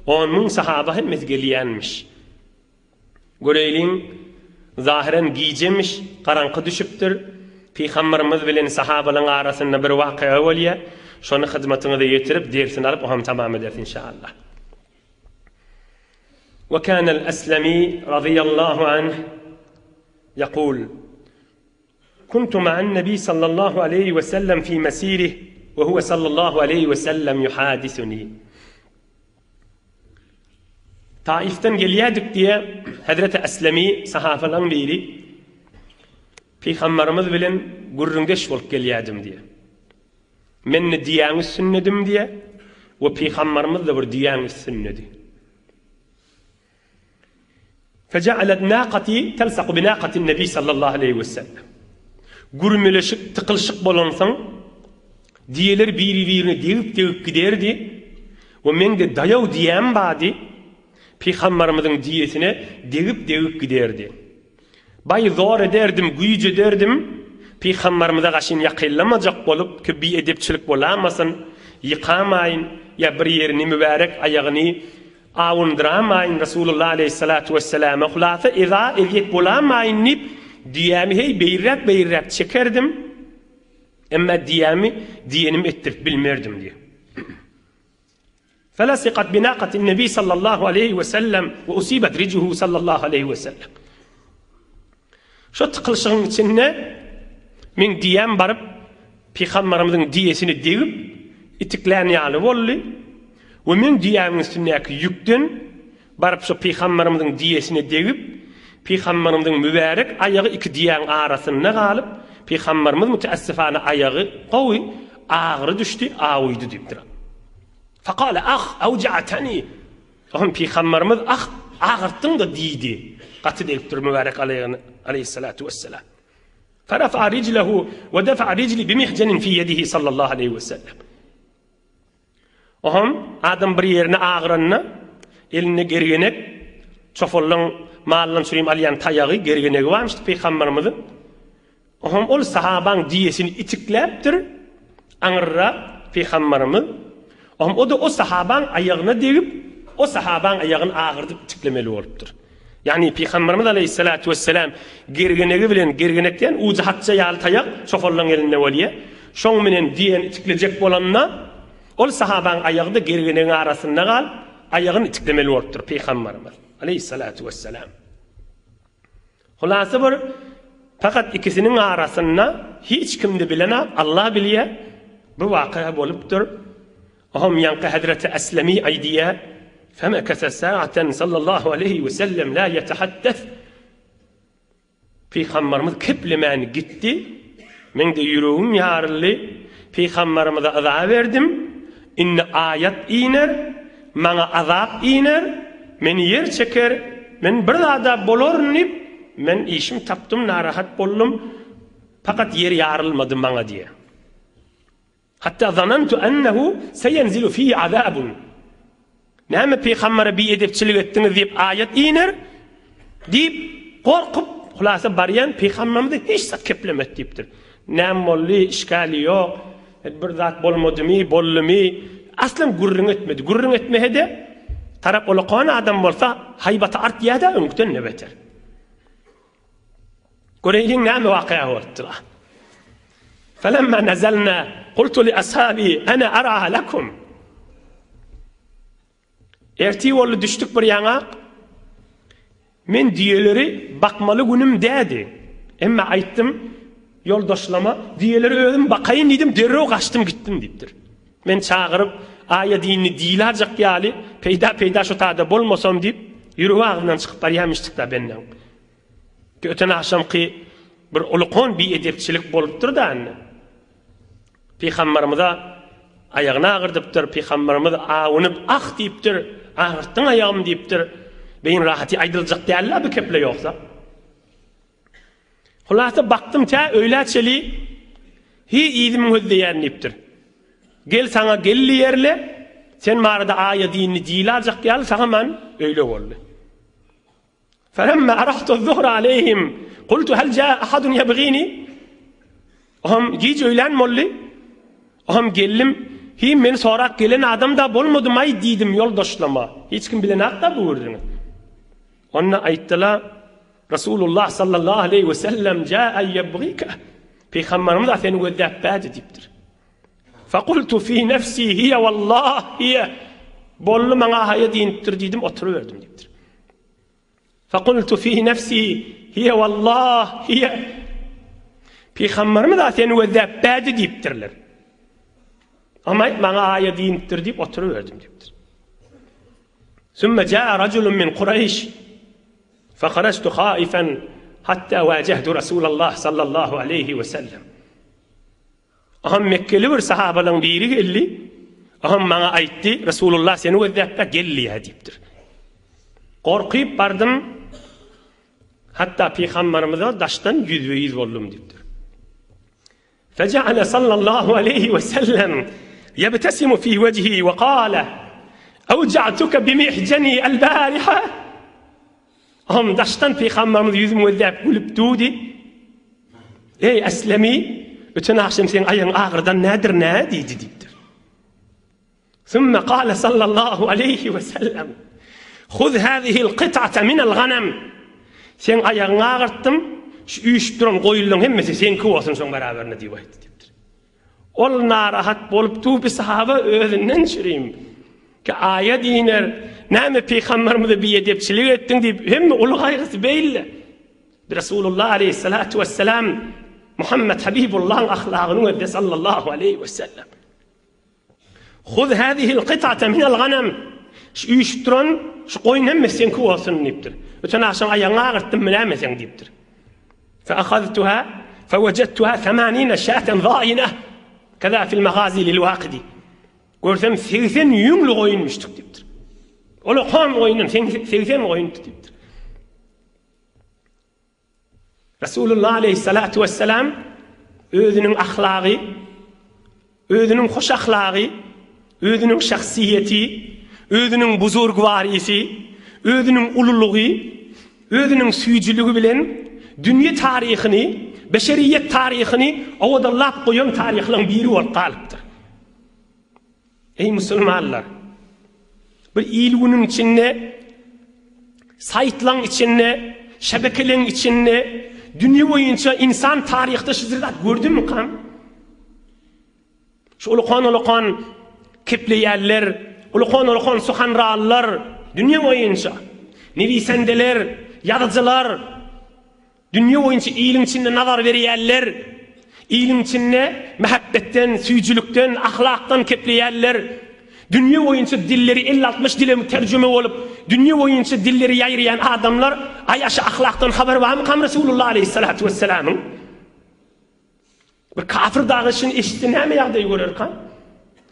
on müň sahaba hemmesi gelýänmiş. Göreýliň, zahyran gijemiş, garaňky düşüpdir. Pygamberimiz bilen sahabalaryň arasynda bir wakyga bolýar. Şony hyzmatyňyza ýetirip, dersini alyp, oham tamam ederis inşallah. Ve kânel Eslemi radıyallahu anh yekul, Kuntu ma'an nebi sallallahu aleyhi ve sellem fi mesirih ve huve sallallahu aleyhi ve sellem yuhadisuni. Taifden gelýärdik diýe, Hezreti Eslemi sahabalaryň biri Pygambarymyz bilen gürrüňdeş bolup gelýärdim diýe. Men-de düýäň üstündedim diýe we Pygambarymyz-da bir düýäň üstündedi. Fejealet naqati telsaku binaqatin nebi sallallahu aleýhi we sellem. Gürmeleşik, tykylyşyk bolansoň, düýeler biri-birine degip-degip giderdi we meň-de daýaw düýäm bardy, Pygambarymyzyň düýesine degip-degip giderdi. Baý zor ederdim, güýç ederdim, Pygambarymyza gaşyn ýakynlamajak bolup, ki biedepçilik bolamasyn, ýykamaýyn, ýa bir ýerini mübärek aýagyny awundyramaýyn Resulullah aleýhissalatu wesselama, hulasa eza, ezýet bolamaýyn diýip, düýämi heý beýräk-beýräk çekerdim, emma düýämi diýenimi etdirip bilmerdim diýýär. Felasikat binakatin nebi sallallahu aleýhi we sellem we usibat rijluhu sallallahu aleýhi we sellem. Şo tykylyşygyň içinde meň diýäm baryp pygamberimiziň diýesini degip itiklän ýaly boldy we meň diýämiň üstündäki ýükden baryp şo pygamberimiziň diýesine degip pygamberimiziň mübärek aýagy iki diýäň arasynda galyp pygamberimiz müteessifana aýagy gowy agyry düşdi awuydy diýipdir. Fekale, Ah, awja'teni! Oňa Pygamberimiz, Ah, agyrtdyň-da diýdi. Gaty degipdir mübärek aleýhissalatu wesselam. Ferafa'a rijlehu we defa'a rijli bimihjenin fi ýedihi sallallahu aleýhi wesellem. Oňa adam bir ýerine agyranda, elinde gergenek, çofallaň maldan çürim alýan taýagy, gergenegi barmyşdy Pygamberimiziň. Oňam ol sahabaň diýesini itikläpdir, aňyrrak Pygambarymyz, oňam o-da o sahabaň aýagyna degip, o sahabaň aýagyny agyrdyp itiklemeli bolupdyr. Ýagny Pygambarymyz aleýhissalatu wesselam gergenegi bilen, gergenek diýen ujy hatja ýaly taýak çopanlaryň elinde bolýar, şoň menen diýeni itiklejek bolanda, ol sahabaň aýagy-da gergenegiň arasynda galyp, aýagyny itiklemeli bolupdyr Pygambarymyz aleýhissalatu wesselam. Hulasy bir fakat ikisiniň arasynda hiç kimde bilenok Allah bilýä bu waka bolupdyr. Oham ýaňky Hezreti Eslemi aýdýa, Femekese sa'aten sallallahu aleýhi we sellem la ýetehaddes. Pygambarymyz keplemän gitdi. Meň-de ýüregim ýaryldy. Pygambarymyza yza berdim. Indi aýat iner, maňa azap iner, meni ýer çeker, men bir zada bolaryn diýip, men işim tapdym, narahat boldum. Fakat ýer ýarylmady maňa diýýär. Hatda zanantu ennehu seýenzilu fihi azabun. Näme pygambere biedepçilik etdiňiz diýip aýat iner diýip gorkup, hulasa barýan pygamberimize hiç zat keplemet diýipdir. Näme boldy, işgali ýok, bir zat bolmadymy, boldumy, aslam gürrüň etmedi. Gürrüň etmese-de, tarap olakan adam bolsa, haýbaty artýar-da öňküden-de beter. Göreýliň näme waka bolupdyr. Felemma nazelna kultu li ashabi ana ara lakum. Ertir boldy düşdük bir ýaňak. Men düýeleri bakmaly günüm dädi. Emma aýtdym ýoldaşlama düýeleri özüm bakaýyn diýdim, derrew gaçdym gitdim diýipdir. Men çagyryp aýa dinini dilajak ýaly peýda-peýda şu tada bolmasam diýip ýüregi agzyndan çykyp barýarmyşdyk-da bendäň. Öten agşamky bir ulkan biedepçilik bolupdyr-da indi. Pygamberimize aýagyny agyrdypdyr, pygamberimiz awunyp, ah diýipdir, agyrtdyň aýagymy diýipdir. Beýin rahaty aýdyljak däl-la bu keple ýogsa. Hulasa bakdym tä öýlä çeli hi yzymyň hözdeýän diýipdir. Gel saňa gel diýerle, sen barada aýa dinini dilajak ýaly saňa man öýle boldy. Felemma arahtu zuhra aleyhim kultu hel jaa ahadun yebgini Oham giç öýlän boldy. Oham geldim. Hi meni sorap gelen adam da bolmady maý diýdim ýoldaşlama. Hiç kim bilenok-da bu gürrüňi. Onda aýtdylar Rasulullah sallallahu aleyhi we sellem jaa yebgika. Pygamberimiz seni gözläp bädi diýipdir. Fekultu fi nefsi hiye wallah hiye. Boldy maňa haýa diýinipdir diýdim oturyberdim diýipdir. Fekultu fi nefsi hiye wallah hiye. Pygamberimiz seni gözläp bädi diýipdirler. Ama maňa aýa diýinipdir diýip oturyberdim diýipdir. Sümme jaa rajulun min Kureýş, feharajtu haifen hatta wajahtu Rasulallah sallallahu aleýhi we sellem. Aham Mekgeli bir sahabalaryň biri geldi. Aham maňa aýtdy, Resulullah seni gözläp-de gel diýýär diýipdir. Gorkyp bardym. Hatda pygamberimize daşdan ýüzbe-ýüz boldum diýipdir. Fejeale sallallahu aleýhi we sellem ýebtesimu fi wejhi we kale Ewja'tuke bimihjeni el-bariha Aham daşdan pygamberimiz ýüzümi gözläp gülüp durdy. Eý Eslemi, öten agşam seň aýagyň agyrdan nädir nä diýdi diýipdir. Sümme kale sallallahu aleýhi we sellem Huz hazihil kyt'ate minel ganem Seň aýagyňy agyrtdym, şu üýşüp duran goýunlaryň hemmesi seňki bolsun şoň beraberinde diýip aýtdy diýipdir. Ol narahat bolup dur bir sahaba özünden çürim. Ki aýat iner, näme pygamberimize biedepçilik etdiň diýip hemme uly gaýgysy beýle. Resulullah aleýhissalatu wesselam Muhammed Habibullahyň ahlagyny gözle sallallahu aleýhi wesellem. Huz hazihil kyt'ate minel ganem. Şu üýşüp duran şu goýun hemmesi seňki bolsun diýipdir. Öten agşam aýagyňy agyrtdym näme seň diýipdir. Fe ahaztuha fe wejadtuha semanine şaten zaine. Keza fil magazi lil waqidi. Görsem 80 ýüňli goýunmyşdyk diýipdir. Ol okan goýundan 80 goýun diýipdir. Resulullah aleyhissalatu vesselam özüniň ahlagy, özüniň hoş ahlagy, özüniň şahsyýeti, özüniň buzurgwarisi, özüniň ululygy, özüniň süýjüligi bilen dünýe taryhyny, beşeriýet taryhyny owadanlap goýan taryhlaryň biri bolup galypdyr. Eý musulmanlar! Bir il-günüň içinde, saýtlaň içinde, şebekeleň içinde dünýe boýunça insan taryhda şu zat gördümikam? Şu ulukan-ulukan kepleýänler, ulukan-ulukan suhanranlar dünýe boýunça, newisendeler, ýazyjylar, Dünýe boýunça iliň içinde nazar berýänler, iliň içinde mähebbetden, süýjülikden, ahlakdan kepleýänler, dünýe boýunça dilleri elli-altmyş dile terjüme bolup, dünýe boýunça dilleri ýaýraýan adamlar, aý aşa ahlakdan habary barmykam Resulullah aleýhissalatu wessalamyň? Bir kafir dagy şuny eşitse näme ýagdaý görerkan?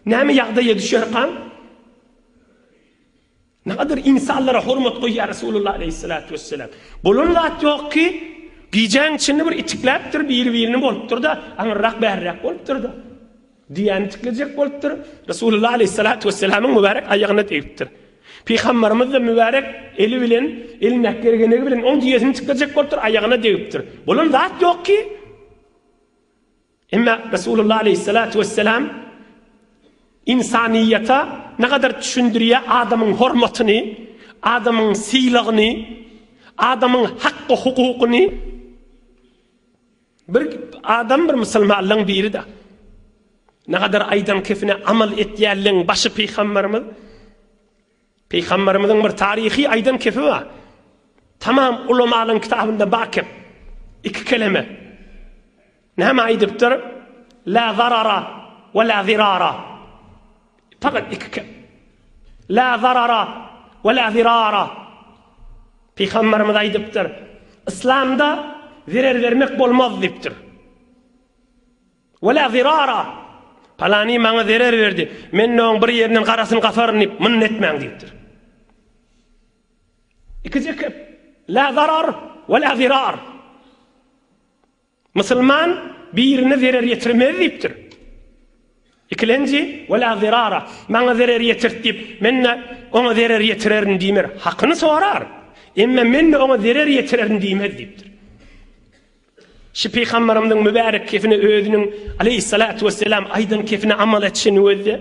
Näme ýagdaýa düşerkan? Nägadar ynsanlara hormat goýýar Resulullah aleýhissalatu wesselam. Bolan zat ýok ki, gijäň içinde bir itikläpdir, biri-birini bolupdyr-da, aňyrrak bärräk bolupdyr-da. Düýäni itiklejek bolupdyr. Resulullah aleýhissalatu wesselamyň mübärek aýagyna degipdir. Pygamberimiz-de mübärek eli bilen, elindäki gergenegi bilen oň düýesini itiklejek bolupdyr, aýagyna degipdir. Bolan zat ýok ki, Emma Resulullah aleýhissalatu wesselam ynsanyýete nägadar düşündirýär adamyň hormatyny, adamyň sylagyny, adamyň hakky-hukukyny. Bir adam bir musulmanlaryň biri-de. Nägadar aýdan kefine amal etýänleň başy pygamberimiz. Pygamberimiziň bir taryhy aýdan kepi bar. Tamam ulamalaryň kitabynda bar kep. Iki keleme. Näme aýdypdyr? La zarara we la zirara. Fakat iki kep. La zarara we la zirara. Pygamberimiz aýdypdyr. Islamda zerer bermek bolmaz diýipdir. Wela zirara! Palany maňa zerer berdi, men-de oň bir ýerinden garasyny gasaryn diýip, muny etmäň diýipdir. Ikije kep. La zarar we la zirar. Musulman birine zerer ýetirmez diýipdir. Ikilenji, we la zirara. Maňa zerer ýetirdi diýip, men-de oňa zerer ýetirerin diýmer. Hakyny sorar. Emma men-de oňa zerer ýetirerin diýmez diýipdir. Şu pygamberimiziň mübärek kefine özüniň aleýhissalatu wesselam aýdan kefine amal etişini gözle.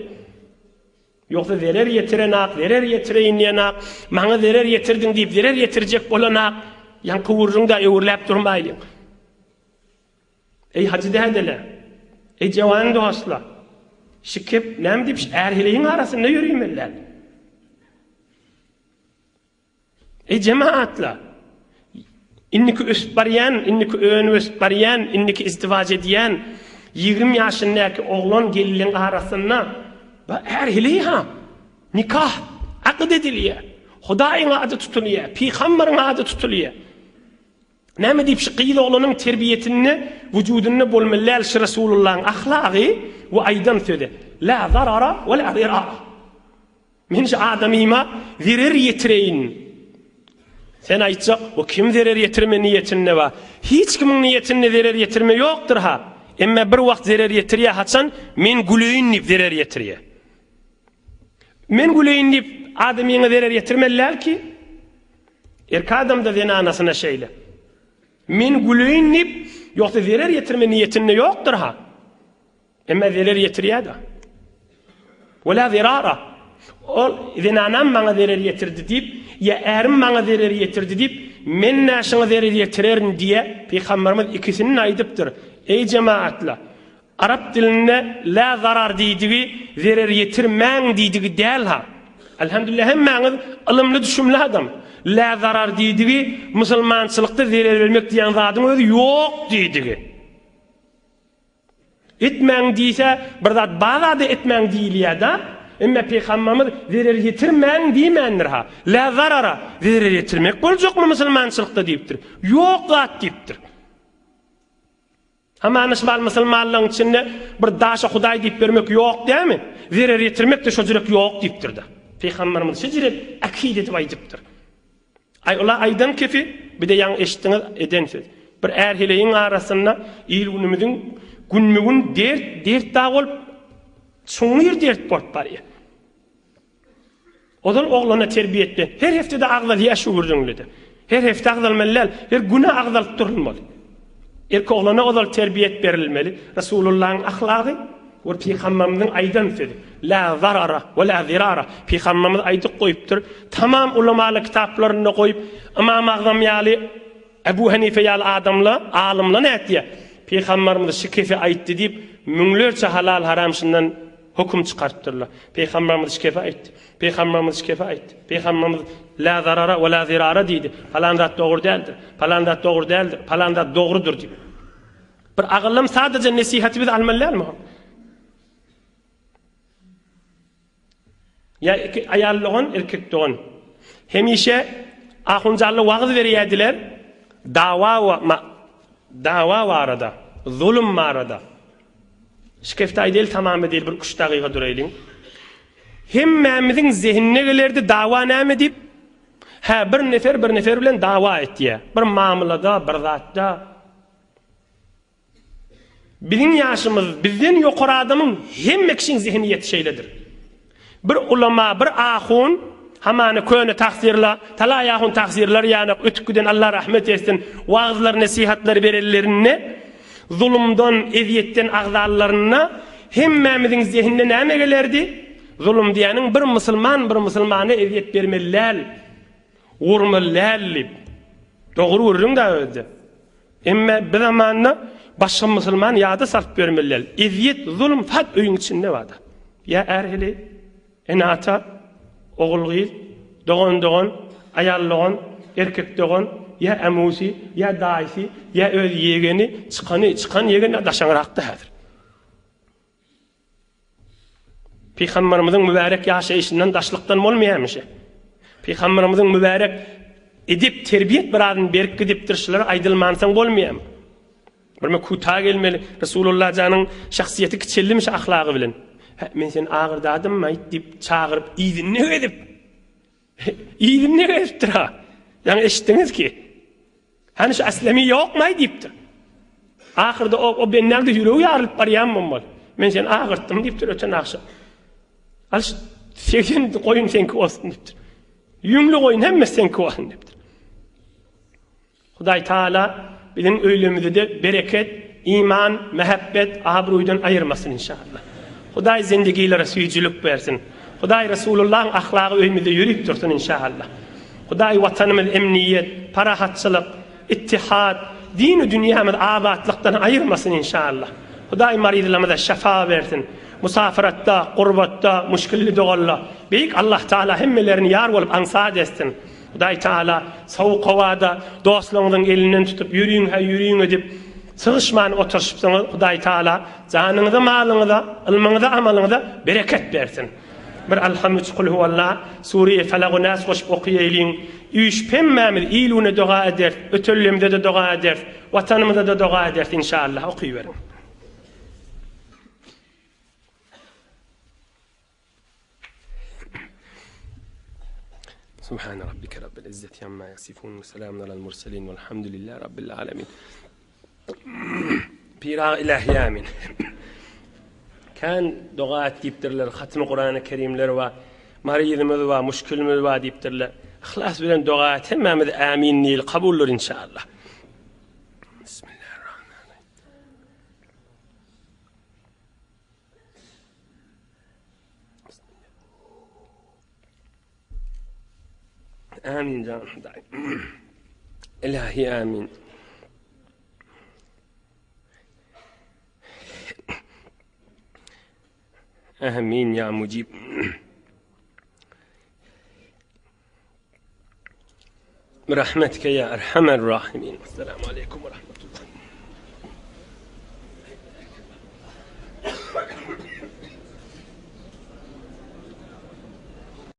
Ýogsa zerer ýetirenak, zerer ýetireýin diýenak, maňa zerer ýetirdiň diýip zerer ýetirjek bolanak, ýaňky gürrüň-dä öwürläp durmaýlyň. Eý hajy dädeler, eý jawan dostlar, şu kep näme diýip şu är-heleýiň arasynda ýörüýmeliler. Eý jemaatlar! Indiki ösüp barýan, indiki önüp-ösüp barýan, indiki izdiwaç edýän 20 ýaşyndaky oglan geliniň arasynda bu är heleý-ha nikah akyt edilýär. Hudaýyň ady tutulýar, pygambaryň ady tutulýar. Näme diýip şu gyz oglanyň terbiýesinde wujudynda bolmaly däl şu Resulullahyň ahlagy we aýdan sözi. La zarara we la zirar. Men şu adamyma zerer ýetireýin. Sen aýtjak, bu kim zerer ýetirme niýetinde bar? Hiç kimiň niýetinde zerer ýetirme ýokdur ha. Emma bir wagt zerer ýetirýär haçan? Men güleýin diýip zerer ýetirýär. Men güleýin diýip adamyňa zerer ýetirmeli däl ki. Erkek adam-da zenanasyna şeýle. Men güleýin diýip, ýogsa zerer ýetirme niýetinde ýokdur ha. Emma zerer ýetirýär-de. Wela zerara. Ol zenanam maňa zerer ýetirdi diýip, ýa ärim maňa zerer ýetirdi diýip, men näşiňe zerer ýetirerin diýe, Pygamberimiz ikisini aýdypdyr. Eý jemagatlar! Arap dilinde la zarar diýdigi zerer ýetirmäň diýdigi däl-ha. Elhamdülillah hemmäňiz ylymly düşümli adam. La zarar diýdigi musulmançylykda zerer bermek diýen zadyň özi ýok diýdigi. Etmäň diýse, bir zat bar zady etmäň diýilýär-de. Emma Pygamberimiz zerer ýetirmäň diýmändir-ha. La zarara, zerer ýetirmek boljakmy musulmançylykda diýipdir. Ýok zat diýipdir. Hamana şumal musulmanlaryň içinde bir daşa Hudaý diýip bermek ýok dämi? Zerer ýetirmek-de şo jürek ýok diýipdir-de. Pygamberimiz şu jürek akide edip aýdypdyr. Aý ula aýdan kefi, bir-de ýaňy eşitdiňiz eden söz. Bir är-heleýiň arasynda il-günümiziň günbe-gün dert, dert dagy bolup, çuňňur dert bolup barýar. Ozal oglana terbiýe etme. Her hepdede agzalýar şu gürrüňlede. Her hepde agzalmaly däl, her güne agzalyp durulmaly. Erkek oglana ozal terbiýet berilmeli. Resulullahyň ahlagy we pygamberimiziň aýdan sözi. La zarara we la zirara. Pygamberimiz aýdyp goýupdyr. Tamam ulamaly kitaplarynda goýup, Ymam Agzam ýaly, Ebu Hanife ýaly adamlar, alymlar nätýär? Pygamberimiz şu kefi aýtdy diýip, müňlerçe halal-haram şundan höküm çykarypdyrlar. Pygamberimiz şu kefi aýtdy. Pygamberimiz şu kefi aýtdy. Pygamberimiz la zarara we la zirara diýdi. Palan zat dogry däldir. Palan zat dogry däldir. Palan zat dogrudyr diýip. Bir agyllym sadaja nesihaty biz almaly dälmi? Ýa iki aýal dogan, erkek dogan. Hemişe ahunjally wagyz berýärdiler. Dawa we dawa barada, zulum barada. Şikefte aýdaýly tamam edeli bir üç dagyga duraýlyň. Hemmämiziň zehinine gelerdi dawa näme diýip? Hä bir nefer bir nefer bilen dawa etýär. Bir mamlada, bir zatda. Biziň ýaşymyz, bizden ýokary adamyň hemme kişiň zehiniýeti şeýledir. Bir ulama, bir ahun, hamana köne tagsyrla, talaý ahun tagsyrlar ýanak ötüp giden Allah rahmet etsin, wagyzlar, nesihatlar berenlerinde, zulumdan, ezýetden agzanlarynda hemmämiziň zehinine näme gelerdi? Zulum diýýäniň bir musulman bir musulmana ezýet bermeli däl, urmaly däl diýip. Dogry gürrüň-dä özde. Emme bi zamanda başga musulman ýada salyp bermeli däl. Ezýet, zulum fat öýüň içinde barda. Ýa är-heleý, ene-ata, ogul-gyz, dogan-dogan, aýal-dogan, erkek-dogan, ýa ämusy, ýa daýysy, ýa öz ýegeni, çykany, çykan ýegen daşaňrakda häzir. Pygamberimiziň mübärek ýaşaýşyndan daşlykdan bolmaýarmyş. Pygamberimiziň mübärek edep terbiýet birazyny berip gidipdir, şular aýdylmansoň bolmaýar. Birme kuta gelmeli. Resulullah janyň şahsyýeti kiçeldimiş ahlagy bilen. Hä, men seni agyrdadymmy aýt diýip çagyryp yzynda gezip. Yzynda gezipdir ha. Ýaňy eşitdiňiz ki. Hany şu Aslemi ýokmaý diýipdir. Ahyrda o, o bendäň-de ýüregi ýarylyp barýan bolmaly. Men seni agyrtdym diýipdir öten agşam. Al şu 80 goýun seňki bolsun diýipdir. Ýüňli goýun hemmesi seňki bolsun diýipdir. Hudaý Taala biziň öýlemizde bereket, iman, mähebbet, abruydan aýyrmasyn inşallah. Hudaý zendigilere süýjülik bersin. Hudaý Resulullahyň ahlagy öýümizde ýörüp dursun inşallah. Hudaý watanymyz emniýet, parahatçylyk, ittihat, dini dünýämiz abatlykdan aýyrmasyn inşallah. Hudaý maryzlarymyza şefa bersin. Musafiratda, gurbatda, muşkilli dogalla Beýik Allah Taala hemmelerini ýar bolup aňsat etsin. Hudaý Taala sowuk howada dostlaryňyzyň elinden tutup ýörüň-hä ýörüň edip sygyşman oturyşypsyňyz Hudaý Taala janyňyza malyňyza ylmyňyza amalyňyza bereket bersin. Bir Alham üç Kul huwalla, Sure-i Felak we Nas goşup okaýaýlyň. Üýşüp hemmämiz il-güne doga ederis, ötellemizede doga ederis, Watanymyza-da doga ederis inşallah. Okyberiň. Subhane rabbike rabbil izzeti amma yasifun ve selamun alel murselin velhamdülillahi rabbil alemin. Pir aga ilahi amin. Kän doga et diýipdirler, hatmy Kurany Kerimler bar, maryzymyz bar, muşkilimiz bar diýipdirler. Yhlas bilen doga et, hemmämiz amin diýeli, kabuldyr inşallah. Bismillahirrahmanirrahim. Amin jan Hudaý. Ilahi amin. Amin ya mujib. Rahmetike ya erhamer rahimin. Esselamu aleyküm ve rahmetullah.